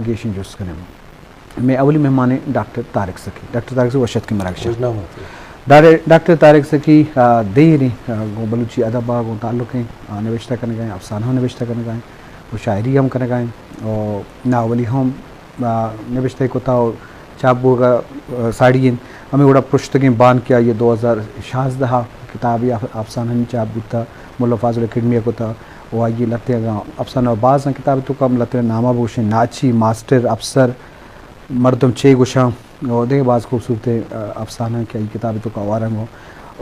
ایشی جست کنیں۔ مئے اولی مہمان ایں ڈاکٹر طارق سخی۔ ڈاکٹر طارق سخی، وش اتکیں مراگش ءَ۔ خوش نام اتکے۔ ڈاکٹر، ڈاکٹر طارق سخی، آ، دیریں، آ، گوں بلوچی ادب ءَ گوں تعلق ایں، آ، نبشتہ کنگ ءَ ایں، افسانہ ہم نبشتہ کنگ ءَ ایں، و شاعری ہم کنگ ءَ ایں، و ناولی ہم، آ، نبشتہ کتا و چاپ بوگ ءَ، آ، ساڑی انت۔ ہمے وڑا پرشتگیں بان کہ آئی ءَ دو ہزار شانزدہ ءَ کتابے اف-، افسانہانی چاپ بوتا، ملا فاضل اکیڈمی ءَ کتا، و آئی ءِ لہتے اگاں افسانہ باز ایں کتاب ءِ توکا، لہتے نام ءَ بگوشیں، ناچی، ماسٹر، افسر، مردم چے گوشاں، و دگہ باز خوبصورتیں، آ، افسانہ کہ آئی کتاب ءِ توکا ہوار ایں۔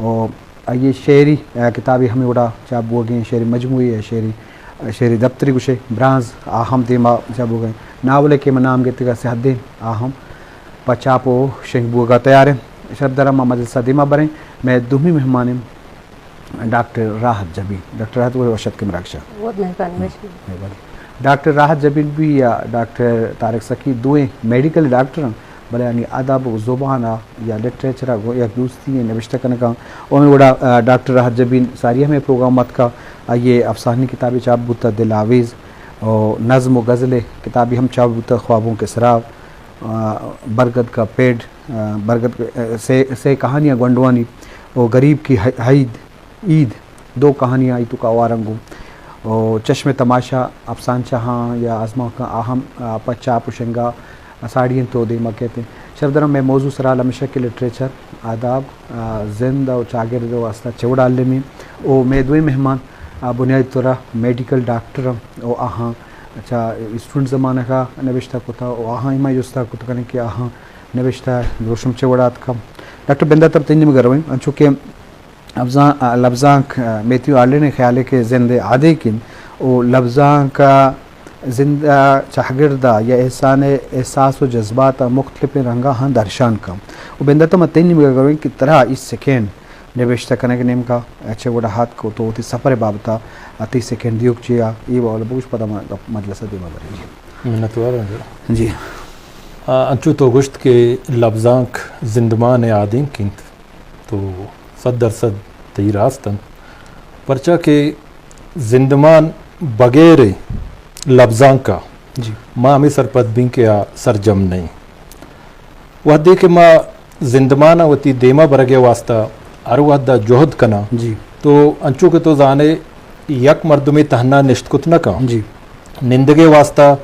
و آئی ءِ شعری، آ، کتابے ہمے وڑا چاپ بوگیں، شعری مجموعے یا شعری، شعری دپترے گوشے، برانز، آ ہم دیما چاپ بوگیں۔ ناولے کہ من نام گپتگا سیاہ دیم، آ ہم پہ چاپ و شنگ بوگا تیار ایں۔ شرپ دارا ما مجلس ءَ دیما بریں۔ مئے دومی مہمان ایں ڈاکٹر راحت جبین۔ ڈاکٹر راحت، وش اتکے مراگش ءَ۔ بہت مہربانی، وش بی۔ مہربانی۔ ڈاکٹر راحت جبین بی یا ڈاکٹر طارق سخی دوئیں میڈیکل ڈاکٹر ایں، بلے آنی ادب و زبان ءَ یا لٹریچر ءَ گوں یک دوستی ایں، نبشتہ کنگ ءَ۔ و ہمے وڑا، آ، ڈاکٹر راحت جبین ساری ہمے پروگرام ءَ اتکا، آئی ءِ افسانہانی کتابے چاپ بوتا دل آویز، و نظم و غزل ءِ کتابے ہم چاپ بوتا خوابوں کے سراغ، آ، برگد کا پیڑ، آ، برگد کا، آ، سے، سے کہانیاں گونڈوانی، و غریب کی ح-، حید، عید، دو کہانیاں آئی توکا ہوار ایں گوں۔ و چشم تماشا، افسانچہاں یا آزمانکاں، آ ہم، آ، پہ چاپ و شنگ ءَ ساڑی انت و دیما کیت۔ شرپ داراں مئے موضوع سرحال ہمیش ایں کہ لٹریچر، ادب، آ، زند و چاگرد ءِ واسطہ چے وڑا المی۔ و مئے دوئیں مہمان، آ، بنیادی طور ءَ میڈیکل ڈاکٹر ایں و آہاں چہ اسٹوڈنٹ زمانگ ءَ نبشتہ کتا و آہاں ما جست ءَ کت کنیں کہ آہاں نبشتہ ءِ دروشم چے وڑا اتکا۔ ڈاکٹر، بندات ءَ تئی نیمگ ءَ رویں، انچو کہ لبزاں-، آ، لبزانک، آ، میتھیو آرلین ءِ خیال ایں کہ زند ءِ آدینک انت و لبزانک ءَ زند ءِ چاگرد ءَ یا انسان ءِ احساس و جذبات ءَ مختلفیں رنگاں ہم درشان کن۔ و بندات ءَ ما تئی نیمگ ءَ رویں کہ ترا اے سیکنڈ نبشتہ کنگ ءِ نیمگ ءَ چے وڑا اتک و تو وتی سفر ءِ بابت ءَ تئی سیکنڈ دیوک چے ءَ، اے بابت ءَ بگوش، پدا ما گپ مجلس ءَ دیما بریں۔ منتوار آں۔ جی۔ آ، انچو تو گوشت کہ لبزانک زندمان ءِ آدینک انت، تو صد درصد تئی راست انت، پرچا کہ زندمان بغیر لبزانک ءَ، جی، ما ہمے سرپد بیں کہ آ سرجم نہ انت۔ وہدے کہ ما زندمان ءَ وتی دیما برگ ءِ واسطہ ہر وہد ءَ جہد کناں، جی، تو انچو کہ تو زانے، یک مردمے تہنا نشت کت نہ کن۔ جی۔ نندگ ءِ واسطہ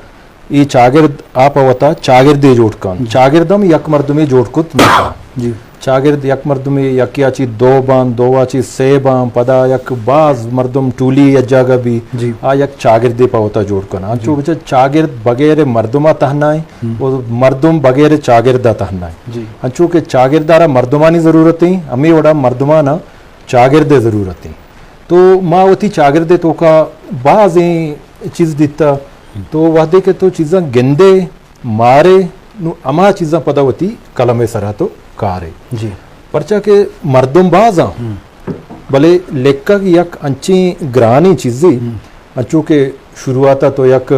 اے چاگرد آ پہ وتا چاگردے جوڑ کن۔ جی۔ چاگرد ہم یک مردمے جوڑ کت نہ کن۔ جی۔ چاگرد یک مردمے، یکے ءَ چی دو بان، دو ءَ چی سے بان، پدا یک باز مردم ٹولی یک جاگہ بی، جی، آ یک چاگردے پہ وتا جوڑ کن۔ انچو، جی، بچار چاگرد بغیر مردم ءَ تہنا ایں، ہم، و مردم بغیر چاگرد ءَ تہنا ایں۔ جی۔ انچو کہ چاگرد ءَ را مردمانی ضرورت ایں، ہمے وڑا مردمان ءَ چاگرد ءِ ضرورت ایں۔ تو ما وتی چاگرد ءِ توکا بازیں چیز دیتا۔ تو وہدے کہ تو چیزاں گندے، مارے، نو ہما چیزاں پدا وتی قلم ءِ سرا تو کارے۔ جی۔ پرچا کہ مردم باز آں، ہم، بلے لکھگ یک انچیں گرانیں چیزے، ہم، انچو کہ شروعات ءَ تو یک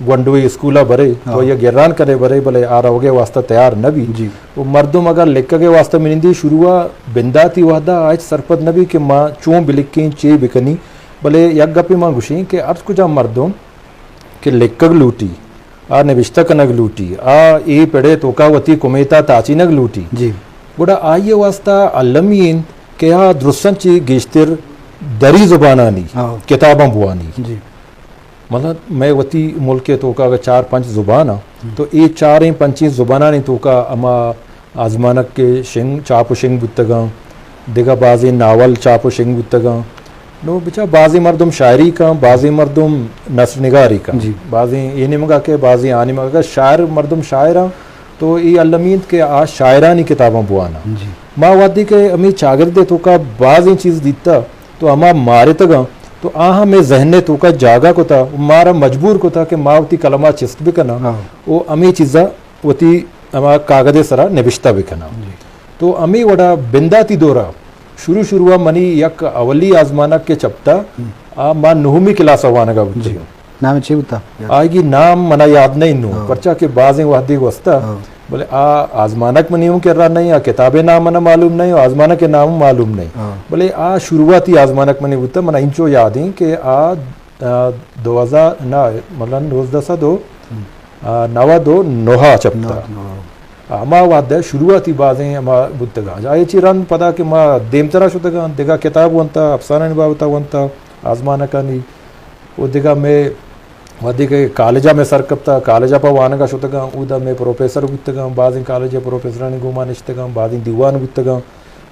گونڈوے اسکول ءَ برے، تو، ہاں، آئی ءَ گران کرے برے، بلے آ روگ ءِ واسطہ تیار نہ بی۔ جی۔ و مردم اگاں لکھگ ءِ واسطہ منندی، شروع ءَ بنداتی وہد ءَ آ ہچ سرپد نہ بی کہ ما چون بلکیں، چے بکنی، بلے یک گپے ما گوشیں کہ ہر کجام مردم کہ لکھگ لوٹی، آ نبشتہ کنگ لوٹی، آ اے پڑ ءِ توکا وتی کمیت ءَ تاچینگ لوٹی، جی، گڑا آئی ءِ واسطہ المی انت کہ آ درستاں چہ گیشتر دری زبانانی، ہاں، کتاباں بوانی۔ جی۔ مطلب، مئے وتی ملک ءِ توکا اگاں چار پنچ زبان آں، ہم، تو اے چاریں پنچیں زبانانی توکا ہما آزمانک کہ شنگ، چاپ و شنگ بوتگاں، دگہ بازیں ناول چاپ و شنگ بوتگاں۔ نو بچار بازیں مردم شاعری کن، بازیں مردم نثر نگاری کن، جی، بازیں اے نیمگا کہ بازیں آ نیمگا۔ اگر شاعر، مردم شاعر آں، تو اے المی انت کہ آ شاعرانی کتاباں بواناں۔ جی۔ ما وہدے کہ ہمے چاگرد ءِ توکا بازیں چیز دیتا، تو ہما مارتگاں، تو آہاں مئے ذہن ءِ توکا جاگہ کتا، مارا مجبور کتا کہ ما وتی قلم ءَ چست بکناں، ہاں، و ہمے چیزاں وتی ہما کاگد ءِ سرا نبشتہ بکناں۔ جی۔ تو ہمے وڑا بنداتی دورا شروع شروع ءَ منی یک اولی آزمانک کہ چپتا، ہم، آ ما نہمی کلاس ءَ وانگا بوتگیں۔ جی۔ نام چی بوتا؟ آئی نام منا یاد نہیں نو، ہاں، پرچا کہ بازیں وہدے گوستا، ہاں، بلے آ آزمانک منی اوں کرا نہیں، آ کتابے نام منا معلوم نہیں، آزمانک نام معلوم نہیں۔ ہاں۔ بلے آ شروعاتی آزمانک منی بوتا، منا انچو یاد ایں کہ آ، آ، دو ہزار، نہ، مطلب نوزدہ سد و ہم۔ آ، نود و نہ ءَ چپتا۔ نود و نہ۔ ہما وہد ءَ شروعاتی بازیں ہما بوتگاں۔ آئی چی رند پدا کہ ما دیمترا شتگاں، دگہ کتاب ونتا، افسانانی بابتا ونتا، آزمانکانی۔ و دگہ مئے وہدے کہ کالج ءَ مئے سر کپتا، کالج ءَ پہ وانگ ءَ شتگاں، اودا مئے پروفیسر بوتگاں، بازیں کالج ءِ پروفیسرانی گوما نشتگاں، بازیں دیوان بوتگاں۔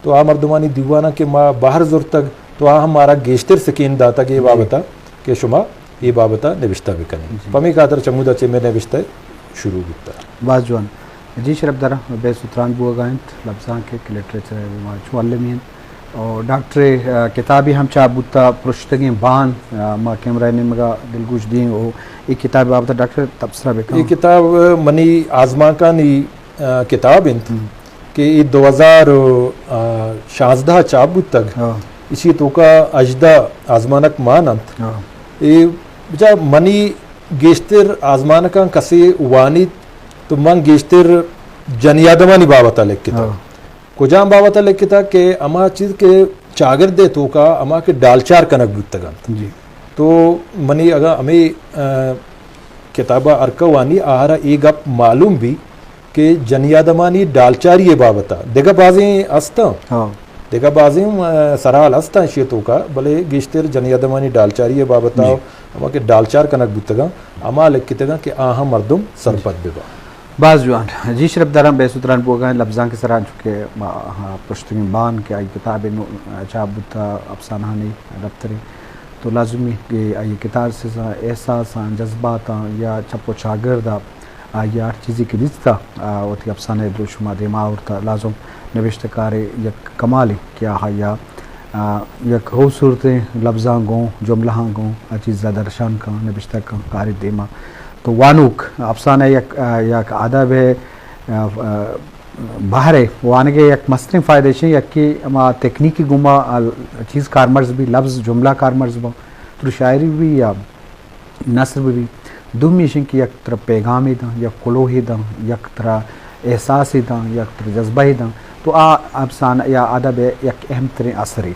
تو آ مردمانی دیواناں کہ ما بہر زرتگ، تو آ ہم مارا گیشتر سکین داتگ اے جی۔ بابت ءَ کہ شما اے بابت ءَ نبشتہ بکن ئے۔ جی۔ پمے خاطر چمودا چہ مئے نبشتہ شروع بوتگ۔ باز جوان۔ جی شرپ دار، بے ستران بوگا انت، لبزانک ءِ لٹریچر ءِ ما چو المی انت۔ اور ڈاکٹر ءِ، آ، کتابی ہم چاپ بوتا، پرشتگیں بان، آ، ما کیمرہ ءِ نیمگا دلگوش دیں، او اے کتاب بابت ڈاکٹر تبصرہ بکن۔ اے کتاب منی آزمانکانی آ، کتاب انت ہم۔ کہ اے دو ہزار و شانزدہ ءَ چاپ بوتگ۔ ہاں۔ ایشی توکا ہژدہ آزمانک مان انت۔ ہاں۔ اے بچا منی گیشتر آزمانکاں کسے وانیت تو من گیشتر جنی آدمانی بابت ءَ لکھتگ۔ ہاں۔ کجام بابت ءَ لکھتگ کہ ہما چیز کہ چاگرد ءِ توکا ہما کہ ڈالچار کنگ بوتگ انت۔ جی۔ تو منی اگاں ہمے، آ، کتاب ءَ ہرکہ وانی آہرا اے گپ معلوم بی کہ جنی آدمانی ڈالچاری ءِ بابت ءَ دگہ بازیں ہستاں۔ ہاں۔ دگہ بازیں، آ، سرحال ہستاں ایشی ءِ توکا، بلے گیشتر جنی آدمانی ڈالچاری ءِ بابت ءَ جی۔ ہما کہ ڈالچار کنگ بوتگاں، ہما لکھتگاں کہ آہاں مردم سرپد بہ باں۔ باز جوان۔ جی شرپ داراں بے ستران بوگا انت، لبزانک ءِ سرا انچو کہ ما، ہاں، پرشتگیں بان کہ آئی کتاب نو-، چاپ بوتا، افسانہانی دپترے۔ تو لازمی کہ آئی کتاب سزا احساساں، جذباتاں یا چپ و چاگرد ءَ آئی ءَ ہر چیزے کہ دیستا، آ، وتی افسانہ ءِ دروشم ءَ دیما آورتا۔ لازم نبشتہ کارے یک کمالے کہ آہاں یا، آ، یک خوبصورتیں لبزاں گوں، جملہاں گوں، آ چیز ءَ درشان کن، نبشتہ کن، کاری دیما۔ تو وانوک افسانہ یک، آ، یک ادب ءِ، آ، آ، بہر ءِ وانگ ءِ یک مستریں فائدہ ایش انت، یکے ہما تکنیکی گوما، آ، چیز کارمرز بی، لبز، جملہ کارمرز باں، ترا شاعری بی یا نثر بہ بیت۔ دومی ایش انت کہ یک ترا پیغامے داں، یک کلوہے داں، یک ترا احساسے داں، یک ترا جذبہے داں، تو آ افسانہ یا ادب ءِ یک اہم تریں اثرے۔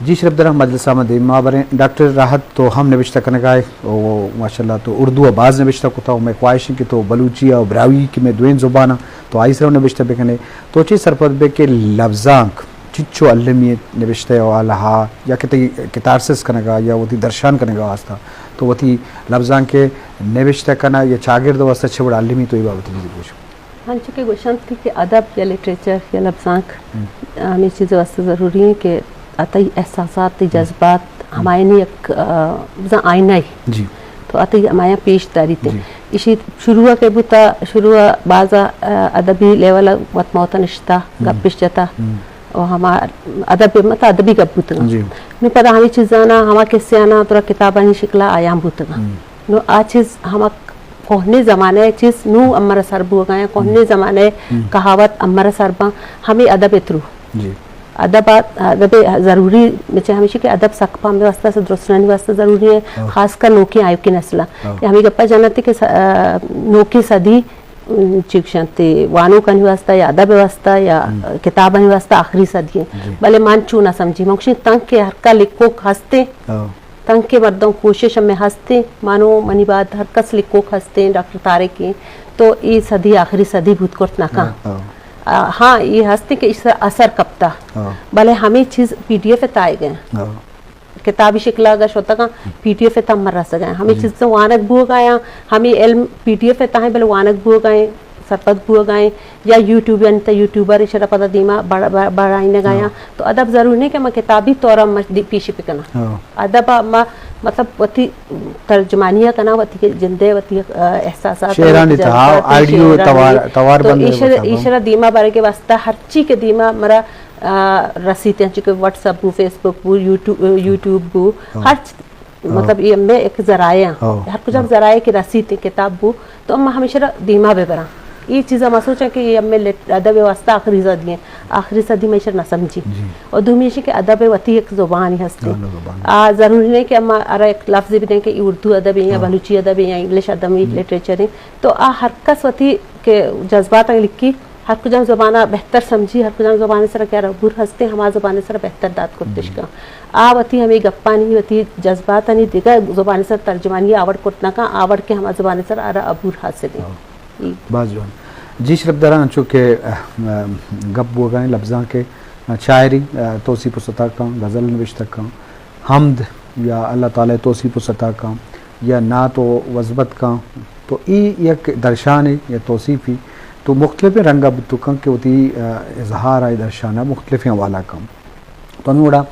جی شرپ داراں مجلس ءَ ما دیما بریں۔ ڈاکٹر راحت تو ہم نبشتہ کنگا ئے، او ماشاءاللہ تو اردو ءَ باز نبشتہ کتا، و مئے خواہش انت کہ تو بلوچی ءَ و براہوئی کہ مئے دوئیں زباناں تو آئی سرا نبشتہ بکنے۔ تو چے سرپد بے کہ لبزانک چچو المی انت نبشتہ ءِ حوالہ ءَ، یا کہ تئی کتارسز کنگ ءَ یا وتی درشان کنگ ءِ واسطہ تو وتی لبزانک ءِ نبشتہ کنگ یا چاگرد ءِ واسطہ چہ وڑ ءَ المی، تو اے بابت ءَ چیزے گوش۔ انچو کہ گوشنت کہ ادب یا لٹریچر یا لبزانک ہم۔ ہمے چیز ءِ واسطہ ضروری انت کہ تئی احساسات، تئی ہم۔ جذبات ہم۔ ہمایانی یک، آ، بزاں آئینہ ئے۔ جی۔ تو تئی ہمایاں پیش داریت۔ جی۔ ایشی شروع ءَ کہ بوتا، شروع ءَ باز، آ، ادبی لیول ءَ وت ما وت ءَ نشتہ، ہم۔ گپ اش جتہ۔ ہم۔ و ہما ادب مت ادبی گپ بوتگ۔ جی۔ نوں پدا ہمے چیزانا، ہما قصیانا ترا کتابانی شکلا آیان بوتگ۔ ہم۔ نوں آ چیز ہما کوہنیں زمانہ ءِ چیز نوں امرا سر بوگا ایں، کوہنیں ہم۔ زمانہ ءِ ہم۔ کہاوت امرا سر باں، ہمے ادب ءِ تھرو۔ جی۔ ادب ءَ، ادب ءِ ضروری بچے ہمیشی کہ ادب سک پہ ہمے واسطہ، درستانی واسطہ ضروری ایں، ہاں۔ خاص کر نوکیں آیوکیں نسل ءَ۔ ہاں۔ کہ ہمے گپا جنت کہ س-، آ، نوکیں صدی چی گوشنت، وانوکانی واسطہ یا ادب ءِ واسطہ یا ہم۔ کتابانی واسطہ آخری صدی ایں۔ جی۔ بلے من چو نہ سمجھی۔ من گوشیں تنکہ ہرکا لکھوک ہستیں، ہاں۔ تنکہ مردم کوشش ہمیں ہستیں، مانو منی بعد ہر کس لکھوک ہستیں، ڈاکٹر طارق ایں، تو اے صدی آخری صدی بوت کرت نہ کن۔ ہاں، ہاں۔ آ، ہاں، اے ہستیں کہ اس اثر کپتا۔ ہاں۔ بلے ہمیں چیز پی ڈی ایف ءِ تہا ئے گئے۔ ہاں۔ کتابی شکل ءَ اگاں شتگاں، پی ڈی ایف ءِ تہا ہم رسگ ءَ۔ ہمے جی۔ چیز وانگ بوگ ءَ آں، ہمے علم پی ڈی ایف ءِ تہا ایں، بلے وانگ بوگ ءَ ایں، سرپد بوگ ءَ ایں، یا یوٹیوب ءَ انت، یوٹیوبر ایشرا پدا دیما بڑ-، بڑ-، بڑائینگ ءَ آں۔ ہاں۔ تو ادب ضروری نہ کہ ما کتابی طور ءَ مش-، دی-، پیش بکناں۔ ہاں۔ ادب ءَ ما، مطلب، وتی ترجمانی ءَ کناں، وتی جند ءِ، وتی، آ، احساسات ءَ، شعرانی وتی تہا، جذبات ءَ، آڈیو شعرانی توار، توار تو بندے ایشر-، بتا دوں۔ ایشرا دیما برگ ءِ واسطہ ہرچی کہ دیما مرا آ، رسیت، انچو کہ واٹس ایپ بو، فیس بک بو، یوٹیوب، یوٹیوب بو، ہاں۔ ہر چ-، ہاں۔ مطلب، اے ہمے یک ذرائع ایں۔ ہاں۔ ہر کجام ہاں۔ ذرائع کہ رسیت کتاب بو، تو اما ہمیشرا دیما بہ براں۔ اے چیزا ما سوچاں کہ اے ہمے لٹ-، ادب ءِ واسطہ آخری صدی ایں۔ آخری صدی ما ایشرا نہ سمجھی۔ جی۔ اور دومی ایشی کہ ادب ءِ وتی یک زبانی ہستی۔ ہاں، زبان۔ آ، ضروری نہیں کہ اما ارا یک لفظے بدیں کہ اے اردو ادب ایں یا ہاں۔ بلوچی ادب ایں یا انگلش ادب ایں، جی۔ لٹریچر ایں۔ تو آ ہر کس وتی کہ جذبات لکھی، ہر کجام زبان ءَ بہتر سمجھی، ہر کجام زبان ءِ سرا کہ عبور ہستیں، ہما زبان ءِ سرا بہتر داد کرتش کن۔ آ وتی ہمے گپانی، وتی جذباتانی دگہ زبان ءِ سرا ترجمانی آوڑ کرت نہ کن، آوڑ کہ ہما زبان ءِ سرا آرا عبور حاصل ایں۔ ہاں۔ اے۔ باز جوان۔ جی شرپ داراں، انچو کہ، آ، آ، گپ بوگا ایں لبزانک ءِ، آ، شاعری، آ، توسیپ و ستا کن، غزل نبشتہ کن، حمد یا اللہ تعالی توسیپ و ستا کن، یا نعت و وزبت کن، تو اے یک درشانے یا توسیفی، تو مختلفیں رنگا بوت کن کہ وتی، آ، اظہار ءِ درشان ءَ مختلفیں حوالہ کن۔ تو ہمے وڑا،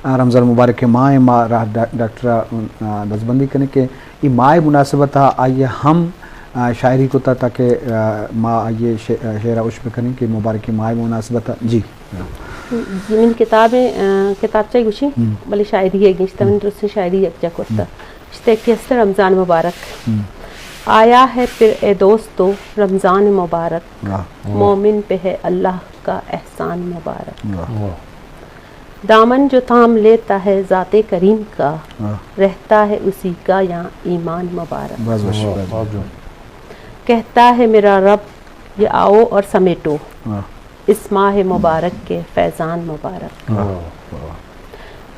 آ، رمضان مبارک ءِ ماہ ءَ ما راہ ڈا-، ڈاکٹر ءَ، آ، دزبندی کنیں کہ اے ماہ ءِ مناسبت ءَ آئی ءَ ہم، آ، شاعری کتا تاکہ، آ، ما آئی ءِ شع-، آ، شعر ءَ اش بکنیں کہ مبارکیں ماہ ءِ مناسبت ءَ۔ جی۔ جی، من کتاب، آ، کتابچہ گوشی، ہم۔ بلے شاعری ہے گیشتا، من درستیں شاعری یکجا کرتا۔ ہم۔ اشتے کہ است رمضان مبارک۔ ہم۔ آیا ہے پھر اے دوستو رمضان مبارک، واہ۔ مومن پہ ہے اللہ کا احسان مبارک۔ واہ۔ واہ۔ دامن جو تھام لیتا ہے ذات کریم کا، ہاں۔ رہتا ہے اسی کا یہاں ایمان مبارک۔ بس، بس، واہ، بس۔ واہ جان۔ کہتا ہے میرا رب، یہ آؤ اور سمیٹو، ہاں۔ اس ماہ مبارک کے فیضان مبارک۔ واہ، واہ۔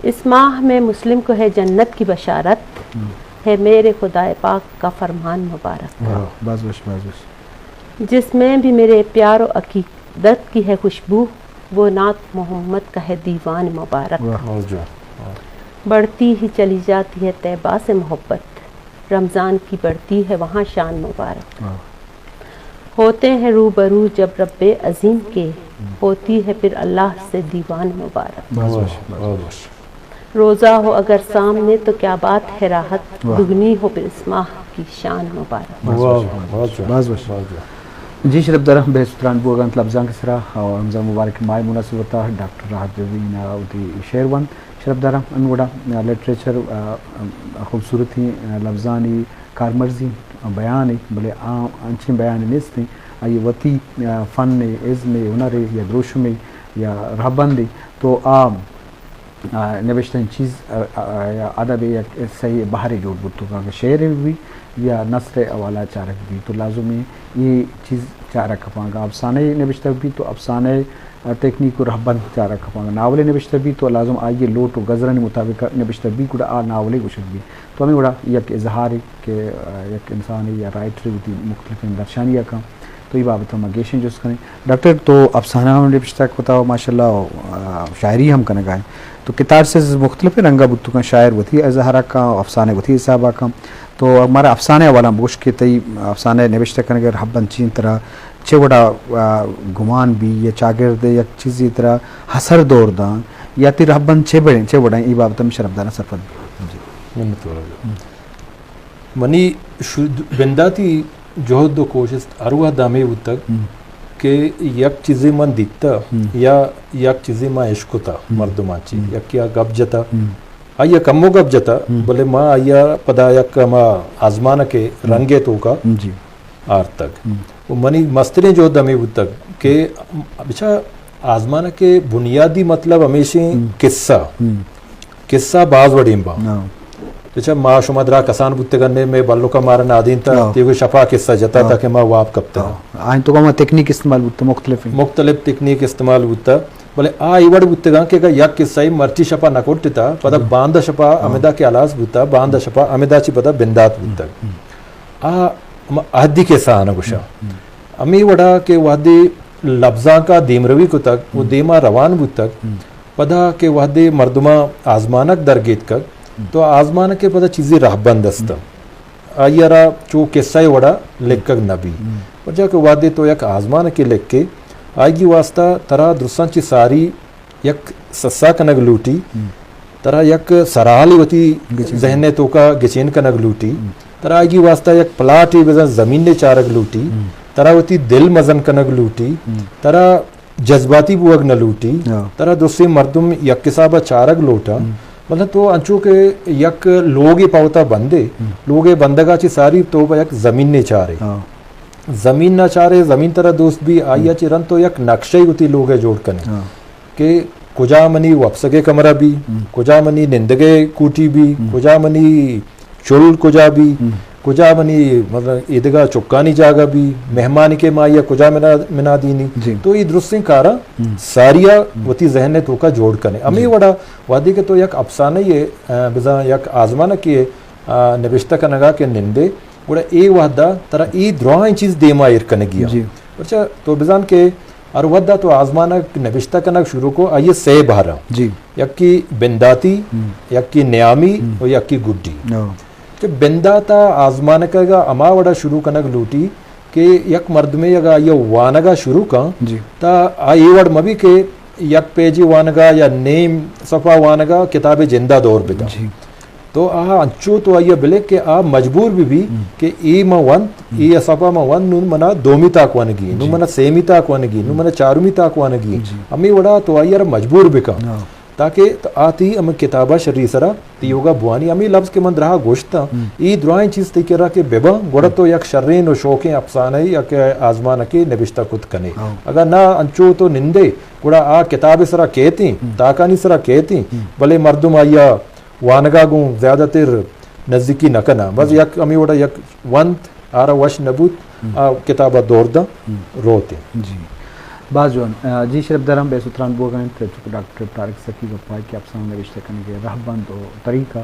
اس ماہ میں مسلم کو ہے جنت کی بشارت، ہاں۔ ہے میرے خدائے پاک کا فرمان مبارک۔ واہ، بس، بس، بس، بس۔ جس میں بھی میرے پیار و عقیدت کی ہے خوشبو، وہ نعت محمد کا ہے دیوان مبارک۔ واہ۔ واہ جان، واہ۔ بڑھتی ہی چلی جاتی ہے طیبہ سے محبت، رمضان کی بڑھتی ہے وہاں شان مبارک۔ واہ۔ ہوتے ہیں روبرو جب رب عظیم کے، ہوتی ہے پھر اللہ سے دیوان مبارک۔ بس، بس، واہ، بس۔ واہ، بس۔ روزہ ہو اگر سامنے تو کیا بات ہے راحت، واہ۔ دگنی ہو پھر اس ماہ کی شان مبارک۔ بس، واہ، بس، واہ، بس۔ واہ جان، بس، بس۔ واہ جان۔ جی شرپ داراں، بحث تران بوگا انت لبزانک ءِ سرا، اور رمضان مبارک ماہ ءِ مناسبت ءَ ڈاکٹر راحت جبین ءَ وتی شعر ونت۔ شرپ داراں، ہمے وڑا، آ، لٹریچر، آ، آ، خوبصورتیں، آ، لبزانی کارمرزی، آ، بیانے، بلے آ انچیں بیانے نیست انت، آئی وتی، آ، فن ءِ، ازم ءِ، ہنر ءِ یا دروشم ءِ یا رہبند ءِ، تو آ آ، نبشتہ چیز، آ، آ، یا ادب ءِ یک حصہ ءِ بہرے جوڑ بوتگ، اگاں شعر بہ بیت یا نثر ءِ حوالہ چارگ بیت تو لازم ایں اے چیز چارگ کپاں۔ اگاں افسانہ ءِ نبشتہ بیت تو افسانہ ءِ، آ، تکنیک و رہبند چارگ کپاں۔ اگاں ناول ءِ نبشتہ بیت تو لازم آئی ءِ لوٹ و گزرانی مطابق نبشتہ بیت گڑا آ ناول ءِ گوشگ بیت۔ تو ہمے وڑا یک اظہارے کہ، آ، یک انسانے یا رائٹرے وتی مختلفیں درشانی ءَ کن۔ تو اے بابت ءَ ما گیشیں جست کنیں۔ ڈاکٹر، تو افسانہ ہم نبشتہ کتا و ماشاءاللہ، آ، شاعری ہم کنگا ئے۔ تو کتارسز مختلفیں رنگا بوت کن، شاعر وتی اظہارا کن، افسانہ وتی حسابا کن۔ تو مارا افسانہ ءِ حوالہ بگوش کہ تئی افسانہ نبشتہ کنگ ءِ رہبند چی انت، ترا چہ وڑا، آ، گمان بی یا چاگرد یک چیزے ترا اثر دور دان یا تئی رہبند چہ بڑیں، چہ وڑیں، اے بابت ءَ ہم شرپ داراں سرپد بی۔ جی۔ منت وار۔ منی شد-، بنداتی جہد و کوشست ہر وہد ہمے بوتگ ہم۔ کہ یک چیزے من دیتہ ہم۔ یا یک چیزے من اشکتہ ہم۔ مردماں چی، ہم۔ یکے ءَ گپ جتہ، ہم۔ آئی ءَ کمو گپ جتہ، ہم۔ بلے ما آئی ءَ پدا یک ہما آزمانک ءِ ہم۔ رنگ ءِ توکا ہم، جی۔ آرتگ۔ ہم۔ و منی مستریں جہد ہمے بوتگ کہ بچا آزمانک ءِ بنیادی مطلب ہمیشیں ہم۔ قصہ۔ ہم۔ قصہ باز وڑیں باں۔ ہاں۔ تو چہ ما شما درا کسان بوتگن نے، مئے بلک ءَ مارا نادینتا، ہاں۔ تیوگے شپا قصہ جتا ہاں۔ تاکہ ما واب کپتگاں۔ ہاں۔ آئیں تو ما تکنیک استعمال بوتا مختلفیں۔ مختلف تکنیک استعمال بوتا، بلے آ اے وڑ بوتگاں کہ اگر یک قصہ مرچی شپا نہ کٹتا، پدا ہاں۔ باندا شپا ہاں۔ ہمدا کہ ہلاس بوتا، باندا شپا ہمدا چی پدا بندات بوتگ۔ ہم۔ آ ہما عہدی قصہ آنا گوشا۔ ہم۔ ہمے وڑا کہ وہدے لبزانکا دیمروی کتگ و ہم۔ دیما روان بوتگ، ہم۔ پدا کہ وہدے مردماں آزمانک درگیتکگ، ہم۔ تو آزمانک ءِ پدا چیزے رہبند است۔ ہم۔ آئی ءَ را چو قصہ ءِ وڑا لکھگ نہ بی۔ ہم۔ پرچا کہ وہدے تو یک آزمانکے لکھے، آئی واسطہ ترا درستاں چہ ساری یک سسا کنگ لوٹی، ہم۔ ترا یک سرحالے وتی گچین۔ ذہن ءِ توکا گچین کنگ لوٹی، ہم۔ ترا آئی واسطہ یک پلاٹے بزاں زمینے چارگ لوٹی، ہم۔ ترا وتی دل مزن کنگ لوٹی، ہم۔ ترا جذباتی بوگ نہ لوٹی، ہاں۔ ترا درستیں مردم یک حساب ءَ چارگ لوٹاں۔ ہم۔ مطلب تو انچو کہ یک لوگے پہ وتا بندے، ہم۔ لوگے بندگا چہ ساری تو پہ یک زمینے چارے۔ ہاں۔ زمین ءَ چارے، زمین ترا دوست بی، آئی ءَ ہم۔ چہ رند تو یک نقشہ وتی لوگ ءِ جوڑ کنے۔ ہاں۔ کہ کجا منی وپسگ ءِ کمرہ بی، ہم۔ کجا منی نندگ ءِ کوٹی بی، ہم۔ کجا منی چل کجا بی، ہم۔ کجا منی، مطلب، ایدگہ چکانی جاگہ بی، مہمانی کہ ما یا کجا منا، منا دینی۔ جی۔ تو یہ درستیں کاراں ہم۔ ساریا ہم۔ وتی ذہن ءِ توکا جوڑ کنے۔ ہمیں جی۔ وڑا وہدے کہ تو یک افسانہ یہ، آ، بزاں یک آزمانکے، آ، نبشتہ کنگا کہ نندے، گڑا اے وہدا ترا اے دراہیں چیز دیما ایر کنگی آ۔ جی۔ پرچا تو بزان کہ ہر وہدا تو آزمانک نبشتہ کنگ شروع کو، آئی سے بہر آں۔ جی۔ یکی بنداتی، ہم۔ یکی نیامی ہم۔ و یکی گڈی۔ ہاں۔ کہ بندات ءَ آزمانکگ ءَ ہما وڑا شروع کنگ لوٹی کہ یک مردمے اگاں آئی ءَ وانگ ءَ شروع کن، جی۔ تا آ اے وڑ مہ بی کہ یک پیجے وانگ ءَ یا نیم صفحہ وانگ ءَ کتابے جند ءَ دور بدنت۔ جی۔ تو آ انچو تو آئی ءَ بلک کہ آ مجبور بہ بی ہم۔ کہ اے من ونت، ہم۔ اے صفحہ من ونت، نون منا دومی تاک وانگی، نون جی۔ منا سیمی تاک وانگی، نون ہم۔ منا چارمی تاک وانگی۔ جی۔ ہمے وڑا تو آئی ءَ را مجبور بکن۔ ہاں۔ تاکہ آ تئی ہمے کتاب ءَ شری سرا تیوگا بوانی۔ ہمے لفظ کہ من دراہ گوشتاں، ہم۔ اے دراہیں چیز تئی کرا کہ بباں، گڑا ہم۔ تو یک شریں و شوکیں افسانہ یک آزمانکے نبشتہ کت کنے۔ ہاں۔ اگاں نہ انچو تو نندے، گڑا آ کتاب سرا کیتیں، ہم۔ تاکانی سرا کیتیں، ہم۔ بلے مردم آئی ءَ وانگا گوں زیادہ تر نزیکی نہ کناں۔ بس ہم۔ یک ہمے وڑا یک ونت، آرا وش نہ بوت، ہم۔ آ کتابا دور داں، ہم۔ روتیں۔ جی۔ باز جوان۔ آ، جی شرپ درم بے ستران بوگا انت، چونکہ ڈاکٹر طارق سخی گپا کہ افسانہ نوشتہ کنگے رہبند و طریقہ۔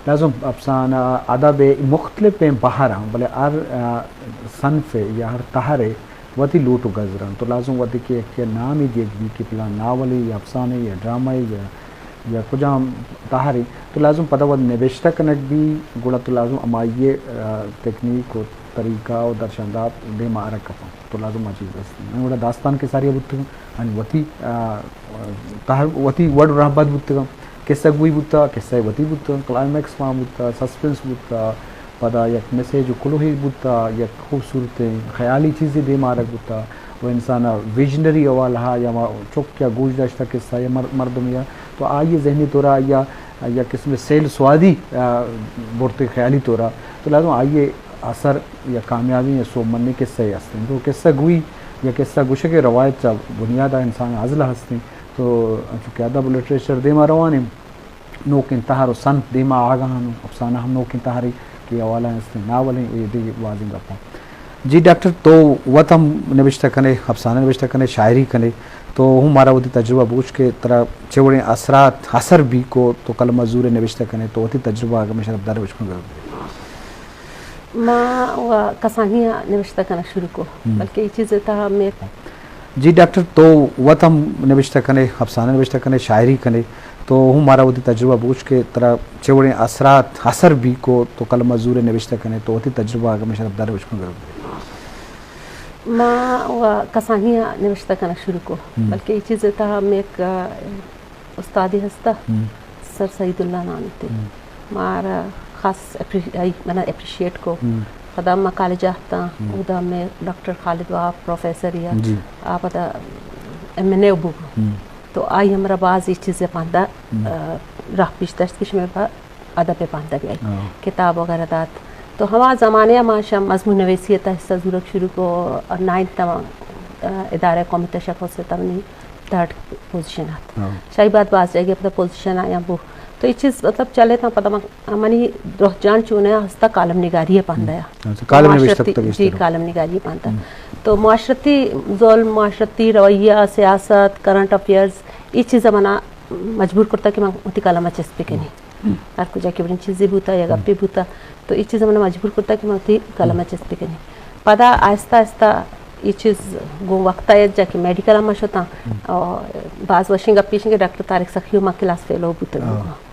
لازم افسانہ ادب مختلفیں بہراں، بلے ہر، آ، صنف یا ہر تہرے وتی لوٹ و گزراں۔ تو لازم وتی کہ یک نامی دیگ بی کہ پلان ناولے یا افسانہ یا ڈرامہ یا، یا کجام تہرے، تو لازم پدا وت نبشتہ کنگ بی، گڑا تو لازم ہمائی، آ، تکنیک و طریقہ و درشاندات دیما آرگ کپاں۔ تو لازم آ چیز است۔ من گڑا داستان کہ ساری بوتگاں، آنی وتی، آ، تہر وتی وڑ رہبند بوتگاں۔ قصہ گوئی بوتا، قصہ وتی بوتا، کلائمیکس مان بوتا، سسپنس بوتا، پدا یک میسج و کلوہے بوتا، یک خوبصورتیں خیالی چیزے دیما آرگ بوتا و انسان ءَ ویژنری حوالہ ءَ یا ما چک یا گوش داشتہ قصہ یا مر-، مردم یا تو آئی ذہنی طور ءَ یا، یا قسم سیل سوادی، آ، برتے خیالی طور ءَ تو لازم آئی اثر یا کامیابی یا سوب منی قصہ ہستیں۔ تو قصہ گوئی یا قصہ گوشگ روایت چا بنیاد ءَ انسان ازل ہستیں۔ تو چونکہ ادب و لٹریچر دیما روانیں، نوکیں تہر و صنف دیما آگاہاں و افسانہ ہم نوکیں تہرے کہ حوالہ است، ناولیں، اے دگہ بازیں گپاں۔ جی ڈاکٹر، تو وت ہم نبشتہ کنے، افسانہ نبشتہ کنے، شاعری کنے، تو ہوں مارا وتی تجربہ بگوش کہ ترا چے وڑیں اثرات، اثر بی کو تو قلم ءَ زور نبشتہ کنے، تو وتی تجربہ اگہ مشرف دار بچکن۔ ما و کسانی ءَ نوشتہ کنگ شروع کو، ہم۔ بلکہ اے چیز ءِ تہا مئے جی ڈاکٹر، تو وت ہم نبشتہ کنے، افسانہ نبشتہ کنے، شاعری کنے، تو ہوں مارا وتی تجربہ بگوش کہ ترا چے وڑیں اثرات، اثر بی کو تو قلم ءَ زور نبشتہ کنے، تو وتی تجربہ اگہ مشرف دار بچکن۔ ما و کسانی ءَ نوشتہ کنگ شروع کو، ہم۔ بلکہ اے چیز ءِ تہا مئے یک استادے ہستا، ہم۔ سر سعید اللہ نام تے۔ ہم۔ مارا خاص اپری-، آئی منا اپریشیٹ کو۔ ہم۔ پدا ما کالج آتاں، ہم۔ اودا مئے ڈاکٹر خالد وہاب پروفیسر یا، جی۔ آ پدا ایم این اے بوگ۔ ہم۔ تو آئی ہمرا باز اے چیز پاندا، ہم۔ آ، راہ پیش داشت کہ شمئے با ادب پاندا بیائی۔ ہاں۔ کتاب وغیرہ دات۔ تو ہما زمانے ءَ ما شا مضمون نویسی ءِ تہ حصہ زورگ شروع کو اور نائنتھ ءَ ما، آ، ادارہ قومی تشخص ءِ تہ منی تھرڈ پوزیشن ات۔ ہاں۔ شاہی بعد باز جاگہ پدا پوزیشن آیا بو۔ تو یہ چیز مطلب چلے تا پدا من، منی رجحان چونے ہستا کالم نگاری پاندا یا۔ ہم۔ اچھا، کالم نوشتہ معاشرتی، کتگ جی، اشتر۔ کالم نگاری پاندا۔ ہم۔ تو معاشرتی ظلم، معاشرتی رویہ، سیاست، کرنٹ افیئرز، یہ چیز منا مجبور کرتا کہ من وتی کالم چسپی کنی۔ ہم۔ ہر کجا کہ بڑیں چیزے بوتا یا گپے بوتا، تو اے چیز من مجبور کرتا کہ من وتی قلم چست بکنی۔ پدا آہستہ آہستہ اے چیز گوں وقت آیت جا کہ میڈیکل ہم شتاں، ہم۔ اور باز وشیں گپے ایش کہ ڈاکٹر طارق سخی ما کلاس فیلو بوتگ۔ ہاں۔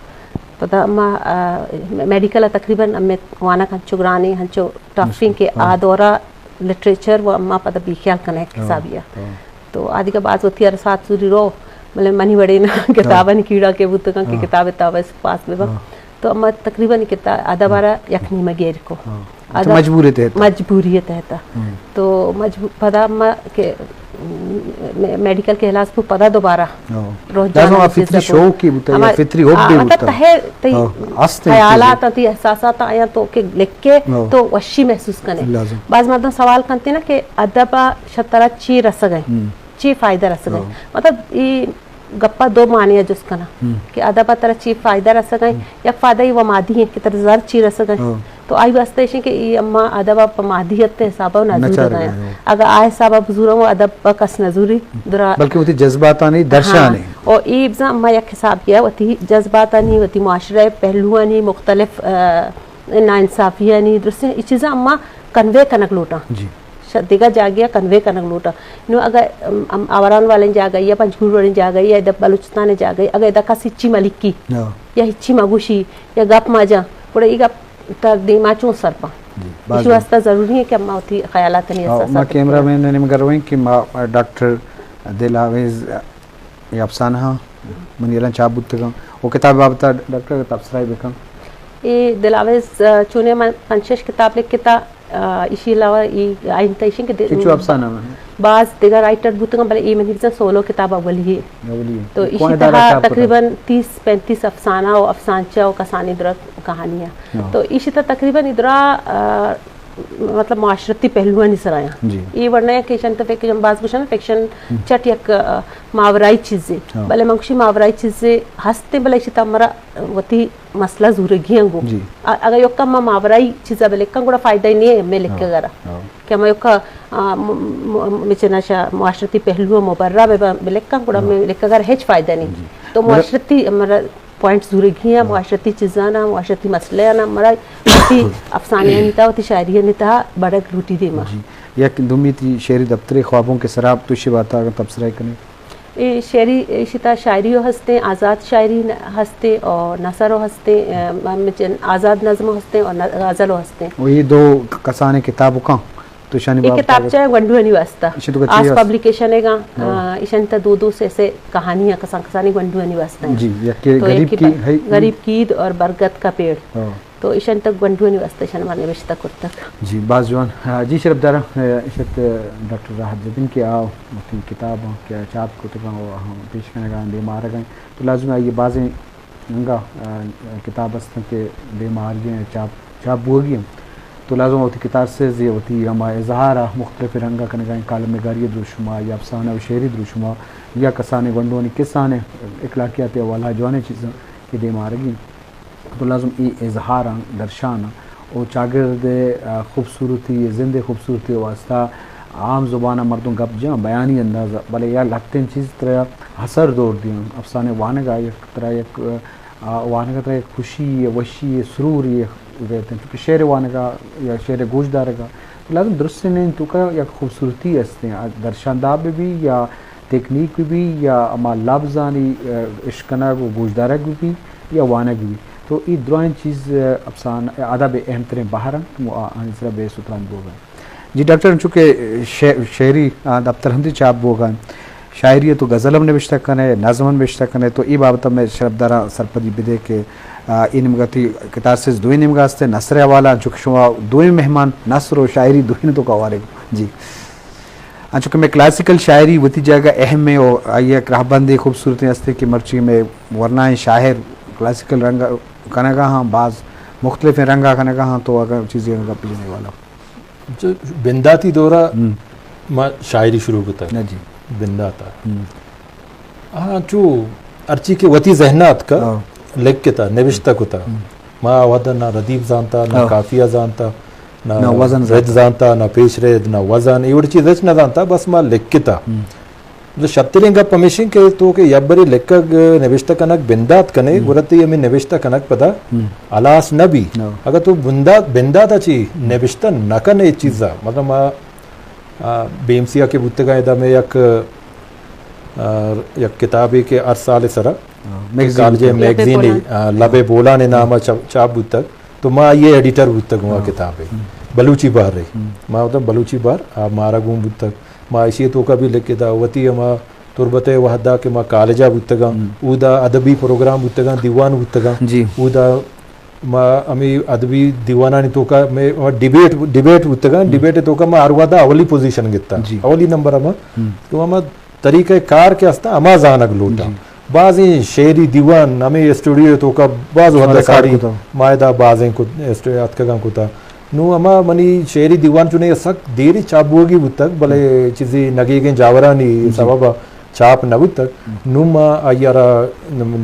پدا ما، آ، میڈیکل تقریباً ہمیں وانگ ہنچو گرانی، ہنچو ٹفیں کہ ہاں۔ آ دورا لٹریچر و ما پدا بے خیال کنیں ہاں۔ حسابیا۔ ہاں۔ تو آ دگہ باز وتی ارسات زوری رو، بلے منی وڑیں کتابانی کیڑا کہ بوتگاں کہ ہاں۔ کتاب تابس پاس ببا۔ ہاں۔ تو اما تقریباً کتا-، ادب ءَ را یک نیمگے ایر کو۔ ہاں۔ ادب مجبوری تحت۔ مجبوری تحت۔ ہاں۔ تو مجبو-، پدا اما کہ، م-، میڈیکل کہ ہلاس بو پدا دوبارہ ہاں۔ روح لازم جان آ فطری شوق کی بوتا یا اما فطری حب آ، بھی مطلب بوتا۔ تہے تئی ہاں، ہست ہیں خیالات چیزیں۔ تئی احساسات آیا تو کہ لکھ کے ہاں۔ تو وشی محسوس کنے۔ لازم۔ بعض مردم سوال کنتے نا کہ ادب ءَ شترا چی رسگئے؟ ہم۔ چی فائدہ رسگئے؟ ہاں۔ مطلب، ای گپا دو معنی جست کنا ہم۔ کہ ادب ءَ ترا چی فائدہ رسگئے؟ ہم۔ یک فائدہ ای و مادی ہیں کہ ترا زر چی رسگئے؟ ہاں۔ تو آئی واسطہ ایشیں کہ ای اما ادب ء پہ مادیت ء حساب ء نہ نہ زورگ چارگ ء ء۔ اگاں آ حساب ء بزوراں و ادب ء کس نہ زوری درا۔ بلکہ وتی جذباتانی درشان ہاں۔ ء۔ و ای بزاں اما یک حساب کیا وتی جذباتانی، وتی معاشرہ ء پہلوانی مختلف، آ، ناانصافیانی درستیں ای چیزاں اما کنوے کنگ لوٹاں۔ جی۔ ش-، دگہ جاگہ ء کنوے کنگ لوٹاں۔ نو اگہ، ام، ام، آوران والیں جاگہ یا پنجگور والیں جاگہ یا ادا بلوچستان ء جاگہ اگہ ادا کس ہچی ملکی ہاں۔ یا ہچی مگوشی یا گپ مجاں، گڑا ای گپ تا دیما چون سر پاں۔ جی، باز ایشی واسطہ ضروری ہے کہ ما وتی خیالات نی ہاں، اساس ما کیمرہ مین نے نمگر رویں کہ ما ڈاکٹر دلاویز یہ افسانہ ہاں، منی الان چاپ بوتگاں۔ وہ کتاب بابتا ڈاکٹر اگر تبصرہ بکن۔ اے دلاویز، آ، چونے من پنچ شش کتاب لکھتا، آ، ایشی علاوہ ای آئین تیشن کہ دے-، چنچو افسانہ من؟ باز دیگر رائٹر بوتگاں، بلے اے منی بزن سولو کتاب اولی ہے۔ اولی ہے۔ تو ایشی تہا تقریباً تیس پینتیس افسانہ و افسانچہ و کسانی درا کہانی ہے۔ ہاں۔ تو ایشی تہا تقریباً ادرا، آ، مطلب معاشرتی پہلوانی سرایاں۔ جی۔ اے ورنہ کہ ایشان تو فکشن باز گوشن، فکشن ہم۔ چٹ یک، آ، ماورائی چیزے۔ ہاں۔ بلے من گوشی ماورائی چیزے ہستے، بلے ایشی تہا مرا وتی مسئلہ زورگی ہیں گو۔ جی۔ آ-، اگر یکا ما ماورائی چیزا بلکن گڑا فائدہ ہی نہیں ہے میں لکھے ہاں۔ گرا۔ ہاں۔ کہ ہما یکا، آ، م-، م-، مچنا شا معاشرتی پہلو مبرہ بہ بہ لکھاں، گڑا ہاں۔ میں لکھا گر ہچ فائدہ نہیں۔ جی۔ تو مطلب معاشرتی ہمارا پوائنٹ زورگی ہیں، ہاں۔ معاشرتی چیزاں نا، معاشرتی مسئلے نا، ہمارا وتی افسانے نتا، وتی شاعری نتا بڑک لوٹی دیما۔ جی۔ یک دومی تی شعری دفتر خوابوں کے سراب تو شی باتا اگر تبصرہ کریں۔ اے شعری، ایشی تہا شاعری و ہستیں، آزاد شاعری ن-، ہستیں اور نثر و ہستیں، ام، آزاد نظم و ہستیں اور ن-، غزل و ہستیں۔ و یہ دو کسانیں کتاب کن تو شانی اے بابت کتاب چاہے گونڈوانی واسطہ۔ ایشی تو آس پبلیکیشن ہے گا، ہاں۔ آ، ایشان تا دو دو سے سے کہانیاں کسان کسانی گونڈوانی واسطہ ہیں۔ جی، یکی تو غریب یکی کی بر-، ہے۔ غریب کی عید اور برگد کا پیڑ۔ ہاں۔ تو ایشان تک گونڈوانی واسطہ ایشان ما نوشتہ کرتگ۔ جی، باز جوان۔ آ، جی شرف دارا، آ، ایشت، آ، ڈاکٹر راحت جبین کہ آ وتی کتاب کہ چاپ کتگاں و ہم پیش کنگا دیما آرگا۔ تو لازم آئی بازیں انگا، آ، کتاب ہستن کہ دیما آرگی ہیں، چاپ، چاپ بوگی ہیں۔ تو لازم وتی کتاب سے زی وتی ہما اظہار آ مختلف رنگا کنگا ہیں، کالم نگاری دروشما یا افسانہ و شعری دروشما یا کسانے گونڈوانی کسانے اخلاقیات حوالہ جوانیں چیزاں کہ دیما آرگی ہیں۔ تو لازم اے اظہاراں درشاناں او چاگرد ء خوبصورتی، زند ء خوبصورتی ء واسطہ عام زبان ء مردم گپ جاں بیانی انداز ء، بلے یا لہتیں چیز ترا اثر دور دیاں۔ افسانے وانگ ء یک ترا یک، آ، وانگ ء ترا یک خوشی ء، وشی ء، سرور ء دیت انت۔ چونکہ شعر وانگ ء یا شعر گوش دارگ ء لازم درستیں توکا یک خوبصورتی است انت، درشاندہ بہ بی یا تکنیک بہ بی یا ہما لبزانی، آ، اشکنگ و گوشدارگ بہ بی یا وانگ بہ بی۔ تو اے درائیں چیز، آ، افسانہ، ادب ء اہم تریں بہر انت، آ-، آنی سرا بے ستران بوگ ء انت۔ جی ڈاکٹر، انچو کہ شع-، شعری، آ، دپتر ہم چاپ بوگ ء انت، شاعری ء تو غزل ہم نبشتہ کن ئے، نظم ہم نبشتہ کن ئے، تو اے بابت ء مئے شرپداراں سرپدی بدے کہ، آ، اے نیمگا تئی کتارسز دوئیں نیمگا است، نثر ء حوالہ، انچو کہ شما دوئیں مہمان نثر و شاعری دوئیں تو کوارے۔ جی۔ انچو کہ مئے کلاسیکل شاعری وتی جاگہ اہم ہے و آئی یک رہبندے خوبصورتیں ہستے کہ مرچی مئے ورنائیں شاعر کلاسیکل رنگ کنگا ہاں، باز مختلفیں رنگا کنگا ہاں، تو اگر چیزے گپ جنے والا۔ جو بنداتی دورا ہم۔ ما شاعری شروع کتا۔ نہ جی۔ بنداتا۔ ہم۔ ہاں، چو ہرچی کہ وتی ذہنات کا ہاں۔ لکھتا، نوشتہ کتا۔ ہم۔ ما ودا نہ ردیف زانتا، نہ ہاں۔ قافیہ زانتا، نہ نہ وزن رد زانتا۔ زانتا، نہ پیش رد، نہ وزن، اے وڑ چیز ہچ نہ زانتا، بس ما لکھتا۔ ہم۔ تو شتریں گپ ہمیشیں کہ تو کہ یک برے لکھگ نوشتہ کنگ بندات کنے، ہم۔ گڑا تئی ہمیں نوشتہ کنگ پدا ہم۔ ہلاس نہ بی۔ ہاں۔ اگر تو بندات، بندات اچی ہم۔ نوشتہ نہ کنے چیزا، مطلب ما آ، بی ایم سی ء کہ بوتگاں، ادا مئے یک، آ، یک کتابے کہ ہر سال ء سرا ہاں، کہ میگزین کالج ء بوتگ۔ میگزین لب ء، بولان۔ آ، لب ء بولان ء نام ء چاپ، چاپ بوتگ۔ تو ما یہ ایڈیٹر بوتگ ہوں آ ہاں۔ کتاب ء۔ ہم۔ بلوچی بہر ء۔ ہم۔ ما وتن بلوچی بہر، آ، مارا گون بوتگ۔ ما ایشی ء توکا بھی لکھتا وتی ہما تربت ء وہدا کہ ما کالج ء بوتگاں، ہم۔ اودا ادبی پروگرام بوتگاں، دیوان بوتگاں۔ جی۔ اودا ما ہمے ادبی دیوانانی توکا مئے ڈیبیٹ، ڈیبیٹ بوتگاں، ہم۔ ڈیبیٹ توکا ما ہر وہدا اولی پوزیشن گتا۔ جی۔ اولی نمبر ہما، ہم۔ تو ہما طریقہ کار کہ ہستا ہما زانگ لوٹا۔ جی۔ بازیں شعری دیوان ہمے اسٹوڈیو توکا باز وہدا ریکارڈ ساری کتا۔ ما ادا بازیں کت، اسٹ-، اتکگاں کتا۔ نو ہما منی شعری دیوان چونے سک دیری چاپ بوگی بوتگ، بلے چیزی نگیگیں جاورانی جی۔ سبب چاپ نہ بوتگ۔ ہم۔ نوں ما آئی ء را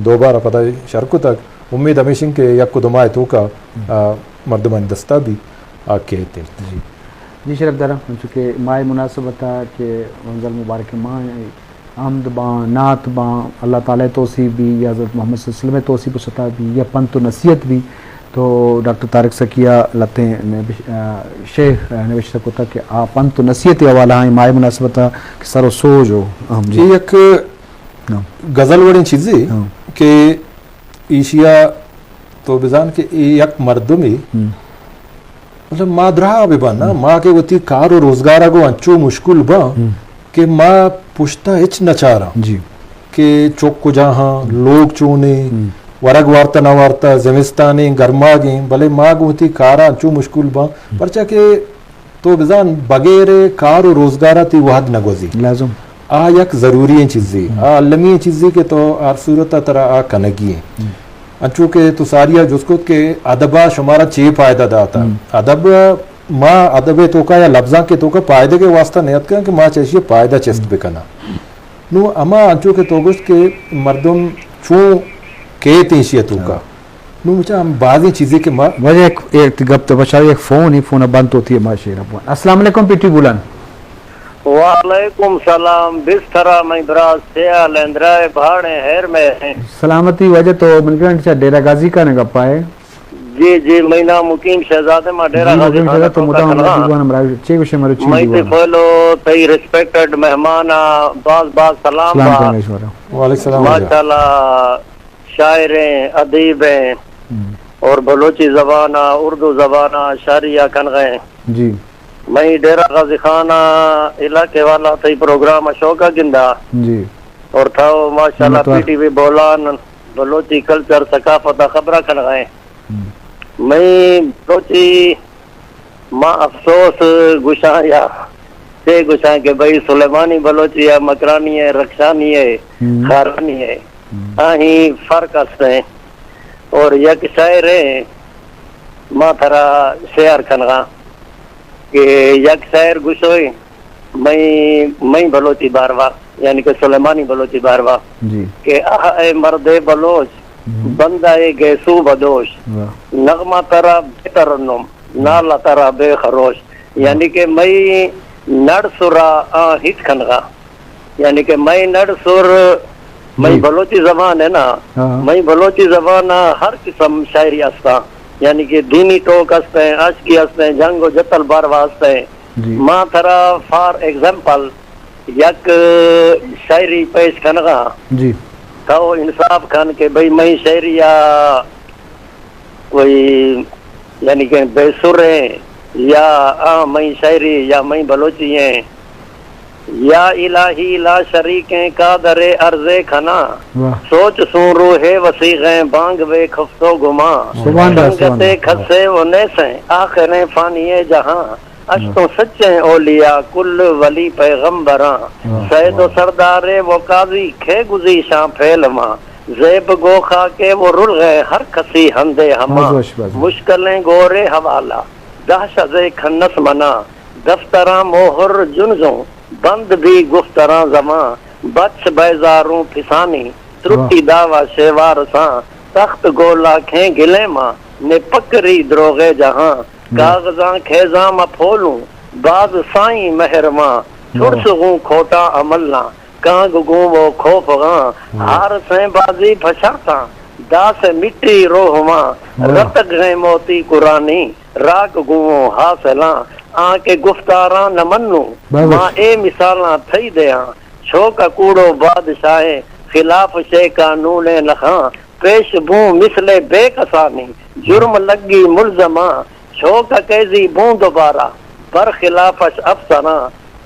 دوبارہ پدا شر کتگ۔ امید ہمیش انت کہ یک و دو ماہ توکا، ہم۔ آ، مردمانی دستا بی آ کیت انت۔ جی۔ جی شرف دارم، انچو کہ ماہ مناسبت ء کہ منزل مبارک ماہ، حمد باں، نعت باں، اللہ تعالی توصیف بی یا حضرت محمد صلی اللہ علیہ وسلم توصیف و ستا بی یا پنت و نصیحت بی، تو ڈاکٹر طارق سکیا لتیں نبش-، آ، شیخ نوشتہ کتا کہ آ پنت و نصیحت حوالہ ہیں ماہ مناسبت ء کہ سر و سوج و اہم۔ جی۔ اے یک ہاں۔ غزل وڑیں چیزے ہاں۔ کہ ایشیا تو بزان کہ اے یک مردمے، ہم۔ مطلب، ما دراہ بہ بان نا، ہم۔ ما کہ وتی کار و روزگار ء گوں انچو مشکل باں ہم۔ کہ ما پشتا ہچ نہ چاراں۔ جی۔ کہ چک کجا ہاں، ہم۔ لوگ چونے، ہم۔ ورگ وارتا نہ وارتا، زمستانیں، گرماگیں، بلے ما گوں وتی کاراں انچو مشکل باں۔ ہم۔ پرچا کہ تو بزان بغیر کار و روزگار ء تئی وہد نہ گوزی۔ لازم۔ آ یک ضروری ایں چیزے۔ ہم۔ آ المی ایں چیزے کہ تو ہر صورت ء ترا آ کنگی ایں۔ ہم۔ انچو کہ تو ساری ء جست کت کہ ادب ء شمارا چے فائدہ داتا؟ ہم۔ ادب ء ما ادب ء توکا یا لبزانک ء توکا فائدہ کے واسطہ نیت کن کہ ما چہ ایشی ء فائدہ چست ہم۔ بکناں۔ نوں ہما انچو کہ تو گوشت کہ مردم چوں کیت ایشی ء توکا۔ ہاں۔ نوں مچا ہم بازیں چیزے کہ ما واجہ یک، یک گپ تو بچار، یک فون ہی، فون بند ہوتی ہے، ما شیر ابوان۔ السلام علیکم پی ٹی بولان۔ وعلیکم سلام، بسترا مئی براس، چیا لندرائے بھاڑے ہیر میں۔ سلامتی واجہ، تو من گران چا ڈیرہ غازی کا نہ گپا ہے؟ جی، جی، مئی نام مقیم شہزادے، ما ڈیرہ جی، غازی مقیم خان شہزاد، تو توکا مدام کھلنا۔ جی، بوان ہمراہ، چے گوشے مرو چی مئی تے دیوان؟ فالو تئی ریسپیکٹڈ مہمان آ، باز باز سلام سلام با۔ کرنے شمارا۔ وعلیکم السلام واجہ۔ ماشاءاللہ، شاعر ہیں، ادیب ہیں ہم۔ اور بلوچی زبان آ، اردو زبان آ شاعری آ کنغ ہیں۔ جی۔ مئی ڈیرہ غازی خان آ علاقے والا تئی پروگرام آ شوق آ گندا۔ جی۔ اور تھا ماشاءاللہ منتوار۔ P T V Bolan Balochi culture ثقافت آ خبرہ کنغ ہیں۔ ہم۔ مئی بلوچی ما افسوس گوشاں یا چے گوشاں کہ بھئی سلیمانی بلوچی ہے، مکرانی ہے، رخشانی ہے، ہم۔ خارانی ہے۔ ہم۔ آہی فرق است ہیں۔ اور یک شاعر ہیں، ما تھرا شیئر کنغا کہ یک شاعر گوشوئے، مئی، مئی بلوچی باروا، یعنی کہ سلیمانی بلوچی باروا، جی۔ کہ آہ اے مرد بلوچ، ہم۔ بندہ اے گیسو بدوش، واہ۔ نغمہ ترا بے ترنم، ہم۔ نالا ترا بے خروش، واہ۔ یعنی کہ مئی نڑ سرا آ ہچ کنغا، یعنی کہ مئی نڑ سر، مئی جی۔ بلوچی زبان ہے نا، ہاں، ہاں۔ مئی بلوچی زبان آ ہر قسم شاعری استا، یعنی کہ دینی ٹوک استے، عاشقی استے، جنگ و جتل باروا استے۔ جی۔ ما ترا فار ایگزامپل یک شاعری پیش کنغا۔ جی۔ تو انصاف کن کہ بھئی مئی شاعری یا کوئی، یعنی کہ بے سر ہیں، یا آ مئی شاعری یا مئی بلوچی ہیں۔ یا الٰہی لا شریکیں قادر عرضے کھنا، واہ۔ سوچ سوں روحے وسیغیں بانگ بے خفت و گمان۔ سبحان اللہ، سبحان سنگتے اللہ۔ کھسے و نیسیں آخریں فانی جہاں۔ اش تو سچیں اولیاء کل ولی پیغمبراں۔ واہ، سید و واہ۔ سردارے و قاضی کھے گزیشاں پھیل ماں۔ زیب گو خاکے و رلغیں ہر کسی ہندے ہما۔ بس، بس، بس۔ مشکلیں گورے حوالہ دہش ازے کھنس منا۔ دفتراں موہر جنزوں بند بی گفتراں زباں۔ بچ بیزاروں پھسانی ترٹی واہ۔ دعوی شیوار ساں۔ تخت گولا کھیں گلیں ماں نے پکری دروغے جہاں۔ واہ۔ کاغذاں کھیزاں مہ پھولوں باز سائیں مہرماں۔ واہ۔ ترس گوں کھوٹاں عملاں کانگ گوں وہ کھوفغاں۔ واہ۔ ہار سیں بازی پھشاتاں داس مٹی روہواں۔ واہ۔ رتگ ہیں موتی قرآنی راک گوں حاصلاں، آں کہ گفتاراں نہ منوں، بابا۔ ما اے مثالاں تھئی دیاں، چھوک ء کوڑو بادشاہیں، خلاف شے قانون ء نخاں، پیش بوں مثل بے کسانی، جرم لگی ملزماں، چھوک ء قیضی بوں دوبارہ، برخلافش افسراں،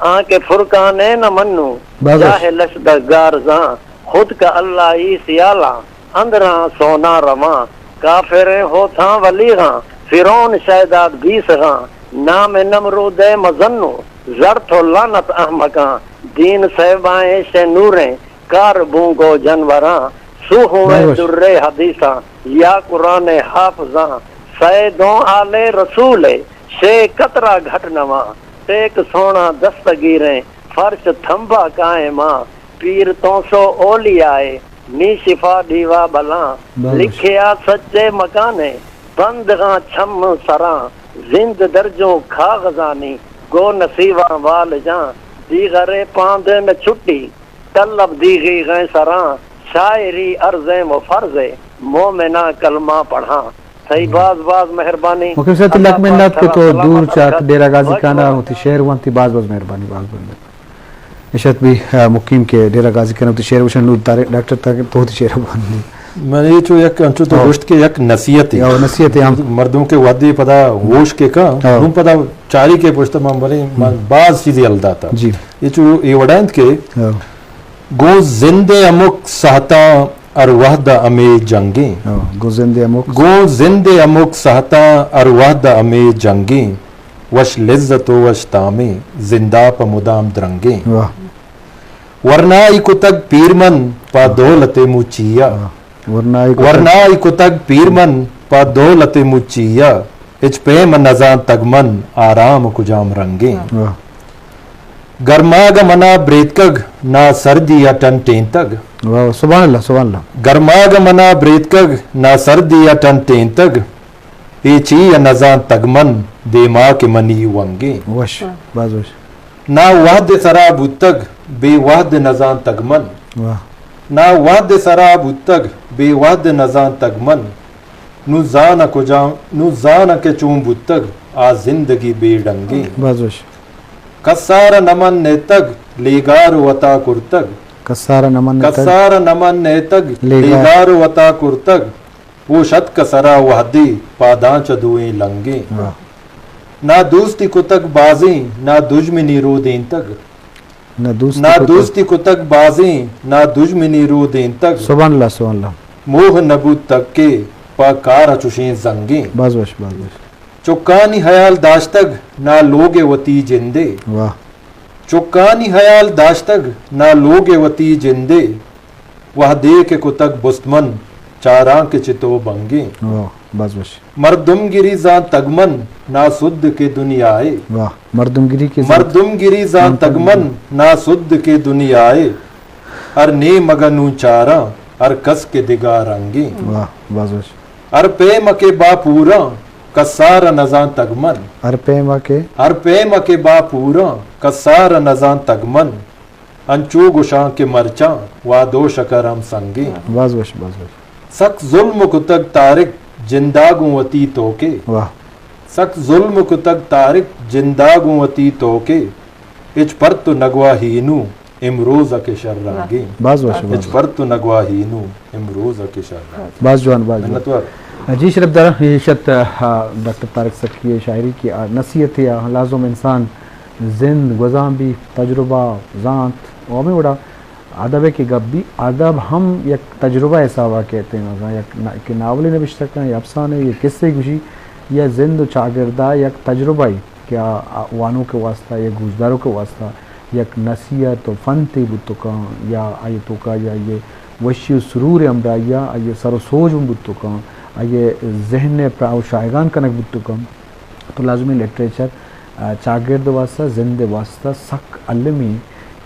آں کہ فرقان ء نہ منوں، بابا۔ جاہلش دگار زاں، خود کہ اللہ ای سیالاں، اندراں سونا رواں، کافریں ہوتھاں ولیغاں، فرعون شیداد بیسغاں، نام نمرود ء مزنوں، زڑت و لعنت احمقاں، دین صیباں ایش نوریں، کار بوں گو جنوراں، سوہویں بس۔ درے حدیثاں، یا قرآن حافظاں، سیدوں آل رسول شے قطرہ گھٹ نواں، ٹیک سونا دستگیریں، فرش تھمبا قائماں، پیر توں سو اولیائے، نی شفا ڈیوا بلاں، بس۔ لکھیا سچے مکانے، بندغاں چم سراں، زند درجوں کاغذانی، گو نصیباں والجاں، دیغرے پاندے نہ چھٹی، طلب دیغیغیں سراں، شاعری عرضیں و فرضے، مومناں کلمہ پڑھاں۔ صحیح، باز باز مہربانی۔ مقیم صاحب، تئی لک منت کہ تو دور چہ ڈیرہ غازی خان ءَ وتی شعر ونتی، باز باز مہربانی، باز باز مہربانی۔ نشات بی، آ، مقیم کہ ڈیرہ غازی خان ءَ وتی شعر گوشن، نور طارق ڈاکٹر تاکہ تو وتی شعر بندی۔ من اے چو یک انچو تو ہو۔ گوشت کہ یک نصیحتے۔ ہو، نصیحتے ہم۔ مردم کہ وھدے پدا ہوش کہ کن، ہو۔ نوں پدا چاری کہ پشت من بریں، من ہم۔ باز چیزے یل داتا۔ جی۔ اے چو اے وڑا انت کہ ہو۔ گوں زند ءِ ہمک ساھتاں ہر وھد ءَ ہمے جنگیں۔ ہاں، گوں زند ءِ ہمک۔ گوں زند ءِ ہمک ساھتاں ہر وھد ءَ ہمے جنگیں۔ وش لذت و وش تامیں، زند ءَ پہ مدام درنگیں۔ واہ۔ ورنائی کتگ پیر من پہ دولت ءِ مچی ءَ۔ واہ۔ ورنائی کتگ۔ ورنائی کتگ پیر من پہ دولت ءِ مچی ءَ۔ ہچ پیم نزانتگ من آرام کجام رنگیں۔ واہ۔ گرماگ منا بریتکگ نا سردی ءَ ٹنٹینتگ۔ واہ، سبحان اللہ، سبحان اللہ۔ گرماگ منا بریتکگ نا سردی ءَ ٹنٹینتگ، اے چی ءَ نزانتگ من دیما کہ منی ونگیں۔ وش، باز وش۔ نا وھد سرا بوتگ بے وھد نزانتگ من۔ واہ۔ نا وھد سرا بوتگ بے وھد نزانتگ من۔ نوں زاناں کجام، نوں زاناں کہ چون بوتگ آ زندگی بے ڈنگیں۔ باز وش۔ کسار نہ من نیتگ لیگار وتا کرتگ۔ کسار نہ من نیتگ۔ کسار نہ من نیتگ لیگار۔ لیگار وتا کرتگ۔ او شتک سرا وھدے پاداں چہ دوئیں لنگیں۔ واہ۔ نا دوستی کتگ بازیں، نا دژمنی رودینتگ۔ نہ دوستی نا کتگ۔ دوستی کتگ بازیں، نا دژمنی رودینتگ۔ سبحان اللہ، سبحان اللہ۔ موہ نہ بوتگ کہ پہ کار ءَ چشیں زنگیں۔ باز وش، باز وش۔ چکانی حیال داشتگ نا لوگ ءِ وتی جندے۔ واہ۔ چکانی حیال داشتگ نا لوگ ءِ وتی جندے۔ وھدے کہ کتگ بست من چاراں کہ چتو بنگیں۔ واہ، باز وش۔ مردمگری زانتگ من نا سد کہ دنیائے۔ واہ، مردمگری کہ زانت-، مردمگری زانتگ من نا سد کہ دنیائے۔ ہر نیمگ ءَ نوں چاراں ہر کس کہ دگہ رنگیں۔ واہ، باز وش۔ ہر پیم ءَ کہ باپوراں کسار ءَ نزانتگ من۔ ہر پیم ءَ کہ۔ ہر پیم ءَ کہ باپوراں کسار ءَ نزانتگ من۔ انچو گوشاں کہ مرچاں واد و شکر ہم سنگیں۔ باز وش، باز وش۔ سک ظلم کتگ طارق جندا گوں وتی توکے۔ واہ۔ سک ظلم کتگ طارق جندا گوں وتی توکے۔ ہچ پر تو نگواہی نوں امروز ءَ کہ شرانگیں۔ باز وش، باز ہچ وش۔ پر تو نگواہی نوں امروز ءَ کہ شرانگیں۔ باز جوان، باز جوان۔ منتوار۔ جی شرپ دار، اے شت، آ، ڈاکٹر طارق سکی ءِ شاعری کہ آ نصیحتے، آ لازم انسان زند گوزان بی، تجربہ زانت، و ہمے وڑا ادب ءِ کہ گپ بی، ادب ہم یک تجربہ ءِ حساب ءَ کئیت، مثلاً یک نا-، کہ ناولے نبشتہ کن، یا افسانے، یا قصے گوشی، یا زند و چاگرد ءِ یک تجربہ ای کہ آ، آ وانوک ءِ واسطہ یا گوشداروک ءِ واسطہ یک نصیحت و فنتے بوت کن، یا آئی توکا یا آئی وشی و سرور ءِ ہمراہی ءَ آئی سر و سوج ہم بوت کن، آئی ذہن ءِ پراہ و شاہگان کنگ بوت کن۔ تو لازمی لٹریچر، آ، چاگرد ءِ واسطہ، زند ءِ واسطہ سک المی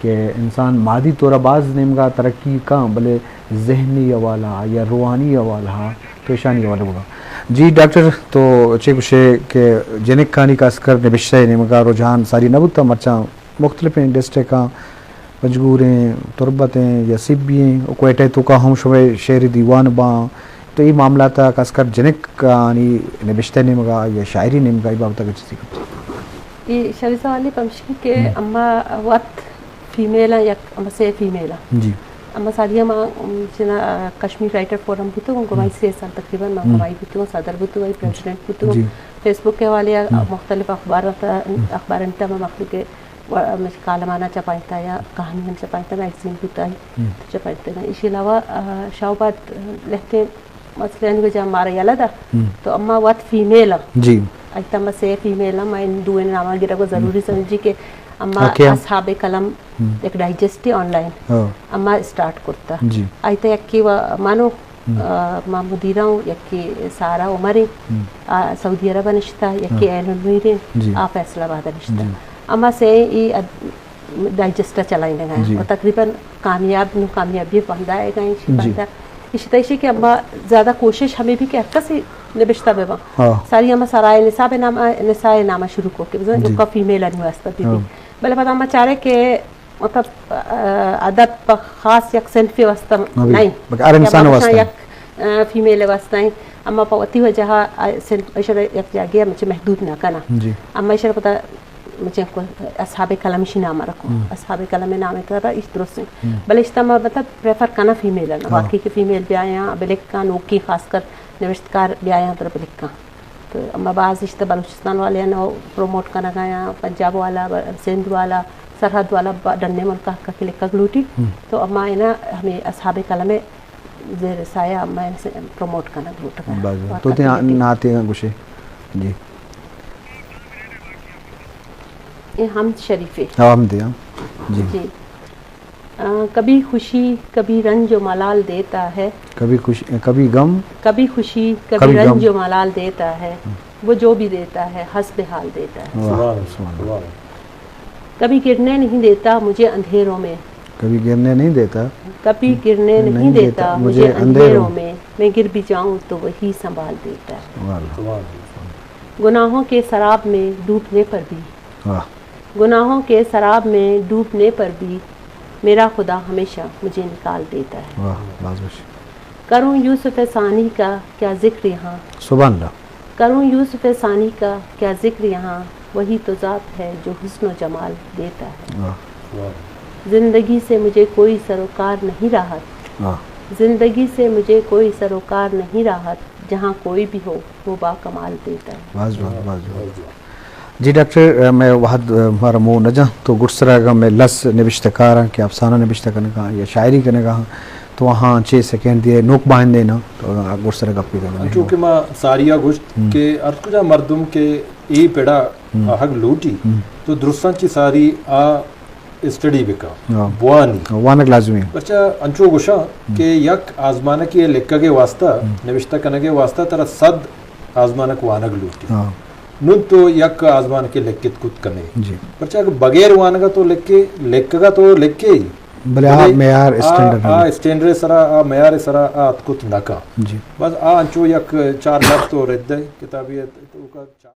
کہ انسان مادی طور ءَ باز نیمگا ترقی کن، بلے ذہنی حوالہ یا روحانی حوالہ، پیشانی حوالہ بگا۔ جی ڈاکٹر، تو چے گوشے کہ جنکانی خاص کر نبشتہ ءِ نیمگا رجحان ساری نہ بوتا، مرچاں مختلفیں ڈسٹرکٹاں، پنجگور ایں، تربت ایں یا سبی ایں، و کوئٹہ ءِ توکا ہم شمئے شعری دیوان باں، تو اے معاملات ءَ خاص کر جنکانی نبشتہ نیمگا یا شاعری نیمگا اے بابت ءَ چیزے گپ؟ اے شری سوالی پمشکی کہ ہم۔ اما وت فیمیل آں، یک اما سے فیمیل آں۔ جی۔ اما سالی ما، ام، چنا، آ، کشمیر رائٹر فورم بوتو، گمائی ہم۔ سے سال تقریباً ما ہم۔ گمائی بوتو، صدر بوتو، آئی پریزیڈنٹ بوتو۔ جی۔ فیس بک ءِ حوالے ءَ ہم۔ مختلف اخبارات، ہم۔ اخبار انت ما مخلوق ءِ و-، مش-، کالمانا چپائینتا یا کہانیاں چپائینتا، میگزین بوتا ہی ہم۔ چپائینتا۔ ایشی علاوہ، آ، شاہوباد، آ، لہتیں مسئلہ انگو جا مارا یلہ دا۔ ہم۔ تو اما وت فیمیل آں۔ جی۔ ایتا ما سے فیمیل آں، ما ان دوئیں ناما گرگ و ضروری ہم۔ سمجھی کہ اما آ، کیا؟ اصحاب قلم ہم۔ یک ڈائجسٹ آن لائن ہاں۔ اما اسٹارٹ کرتا۔ جی۔ ایتا یکی و مانو ہم۔ آ، ما مدیرہ اوں، یکے سارا عمر ایں، ہم۔ آ، سعودی عرب ءَ نشتہ، یکے ہاں۔ عین المیر ایں، جی۔ آ فیصل آباد ءَ نشتہ۔ جی۔ اما سے اے اد-، ڈائجسٹ ءَ چلائینگ ءَ ایں۔ جی۔ و تقریباً کامیاب نوں کامیابی بندہ آئے گا ایں، شی جی۔ بندہ۔ اشی تہ ایشی کہ اما زیادہ کوشش ہمیں بھی کہ ہر کسی نبشتہ بہ باں۔ ہاں۔ ساری اما سرائے نساء بہ نام، نساء نام شروع کو کہ بزن جی۔ کا فیمیل انو است بی بی۔ ہاں۔ بلے پدا اما چارے کہ مطلب، آ، ادب پہ خاص یک صنفے واسطہ ہاں بی۔ نہیں۔ بلکہ ہر کہ انسان اما واسطہ۔ یک، آ، فیمیل واسطہ ہیں۔ اما پہ وتی وجہ، آ، صنف اشرا یک جاگے ہم چہ محدود نہ کنا۔ جی۔ اما اشرا پدا مچیں کو اصحاب قلم اشی نام رکھو۔ ہم۔ اصحاب قلم نام ترا ایش درست ہیں۔ ہم۔ بلے اشتا ما مطلب پریفر کنا فیمیل نا۔ ہاں۔ واقعی کہ فیمیل بیایاں بلکاں، نوکی خاص کر نوشتکار بیایاں تر بلکاں۔ تو اما باز اشتا بلوچستان والے نو پروموٹ کنگا یا پنجاب والا، سندھ والا، سرحد والا با-، ڈنے ملک حق کہ لکھگ لوٹی۔ ہم۔ تو اما اینا ہمیں اصحاب قلم زیر سایہ اما اینا سے پروموٹ کنگ لوٹگا۔ باز تو واقعی تیاں کہ ناتے گوشے۔ جی۔ اے حمد شریف ہے۔ ہاں، حمد ہے، ہاں۔ جی۔ جی۔ آ، کبھی خوشی، کبھی رنج و ملال دیتا ہے۔ کبھی خوش-، کبھی غم۔ کبھی خوشی، کبھی کبھی غم۔ رنج و ملال دیتا ہے۔ ہم۔ وہ جو بھی دیتا ہے، حسب حال دیتا ہے۔ واہ، سبحان اللہ، سبحان اللہ۔ سبحان اللہ۔ کبھی گرنے نہیں دیتا مجھے اندھیروں میں۔ کبھی گرنے نہیں دیتا۔ کبھی گرنے نہیں نہیں دیتا دیتا مجھے مجھے اندھیروں اندھیروں میں۔ میں گر بھی جاؤں تو وہی سنبھال دیتا ہے۔ سبحان اللہ۔ سبحان اللہ۔ گناہوں کے سراب میں ڈوبنے پر بھی۔ واہ۔ گناہوں کے سراب میں ڈوبنے پر بھی میرا خدا ہمیشہ مجھے نکال دیتا ہے۔ واہ، باز وش۔ کروں یوسف ثانی کا کیا ذکر یہاں۔ سبحان اللہ۔ کروں یوسف ثانی کا کیا ذکر یہاں، وہی تو ذات ہے جو حسن و جمال دیتا ہے۔ واہ۔ زندگی سے مجھے کوئی سروکار نہیں راحت۔ واہ۔ زندگی سے مجھے کوئی سروکار نہیں راحت، جہاں کوئی بھی ہو، وہ باکمال دیتا ہے۔ باز جوان، باز جوان۔ جی ڈاکٹر، مئے وہد مارا مو نہ جاں، تو گڈسرا اگاں مئے لس نبشتہ کاراں کہ افسانہ نبشتہ کنگا یا شاعری کنگا ہاں، تو آہاں چے سیکنڈ دیئے نوک باہندے نا، تو اگاں گڈسرا گپے کنگا۔ چونکہ ما ساریا گوشت ہم۔ کہ ہر کجا مردم کہ اے پڑا ہم۔ آہگ لوٹی، ہم۔ تو درستاں چی ساری آ اسٹڈی بکا، ہاں۔ بوانی۔ وانگ لازمی ہے۔ پرچا انچو گوشاں ہم۔ کہ یک آزمانکی لکھگے واسطہ، ہم۔ نوشتہ کنگے واسطہ ترا صد آزمانک وانگ لوٹی۔ ہاں۔ نون تو یک آزمانکے لکھت کت کنے۔ جی۔ پرچا کہ بغیر وانگا تو لکھے، لکھگا تو لکھے ہی۔ بلے آ بلے معیار آ، اسٹینڈرڈ آ ہم۔ اسٹینڈرڈ سرا، آ معیار سرا آ اتکت نہ کن۔ جی۔ بس آ انچو یک چار لفظ تو رد ہے کتابی ہے، تو کا